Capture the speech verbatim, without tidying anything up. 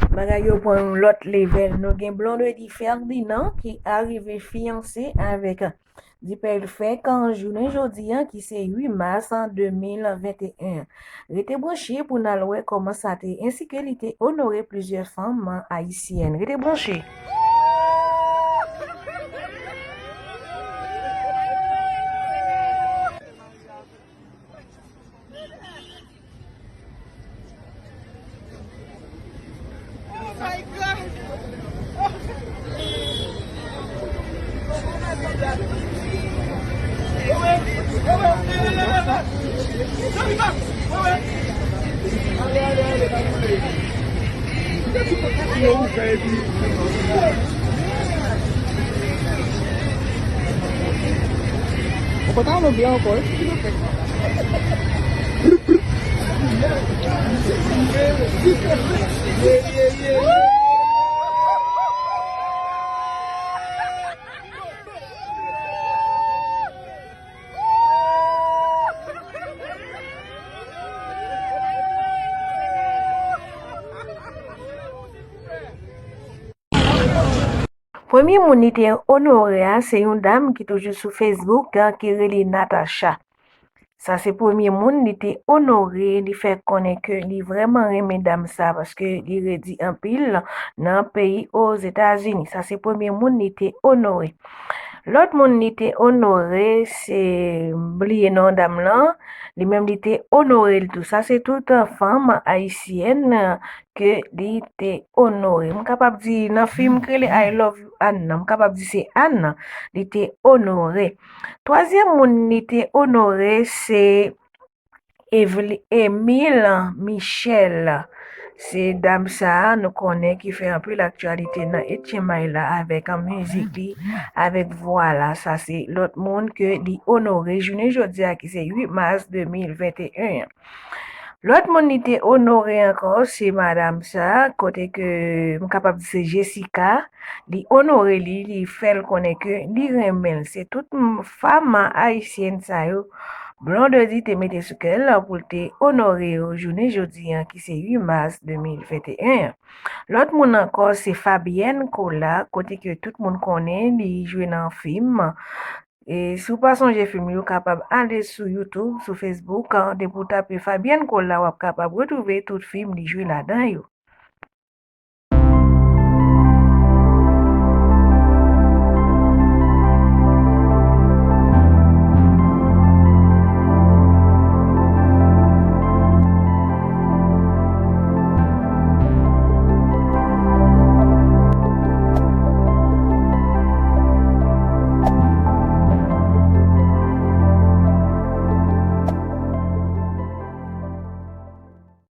Bagay yo pran yon lòt level. Nou gen Blondedy Ferdinand ki arive fiyanse avèk Dipèl fèk an jounen jodi a, ki se uit mas de mil venteyen. Rete branche pou n al wè kòman sa te, ensi ke li te onore plizyè fanm ayisyèn. Rete branche. Ou pa ta ann anglè ankò, wi. Premye moun li te onore a, se yon dam ki toujou sou Facebook, ki rele Natacha. Sa se premye moun li te onore, li fè konnen ke li vrèman renmen dam sa, paske li redi anpil nan peyi Ozetazini. Sa se premye moun li te onore. Lòt moun li te onore, se, m bliye non dam lan, li menm li te onore l tou. Sa se tout fanm ayisyèn ke li te onore. M kapab di nan fim k rele I Love You Anne nan, m kapab di se Anne li te onore. Twazyèm moun li te onore se Evely, Emile Michel. Se dam sa a nou konnen ki fè anpil aktyalite nan H M I la avèk mizik li, avèk vwa la. Sa se lòt moun ke li onore jounen jodi a ki se uit mas de mil venteyen an. Lòt moun li te onore ankò, se madam sa, kote ke m kapab di se Jessica, li onore li, li fè l konnen ke li renmen l. Se tout m-, fanm ayisyèn sa yo, Blondedy te mete sou kè l pou l te onore yo jounen jodi a, ki se uit mas de mil venteyen an. Lòt moun ankò, se Fabienne Cola, kote ke tout moun konnen li jwe nan fim. E si w pa sonje fim li, ou kapab ale sou YouTube, sou Facebook, depi w tape Fabienne Cola, w ap kapab retwouve tout fim li jwe ladan yo.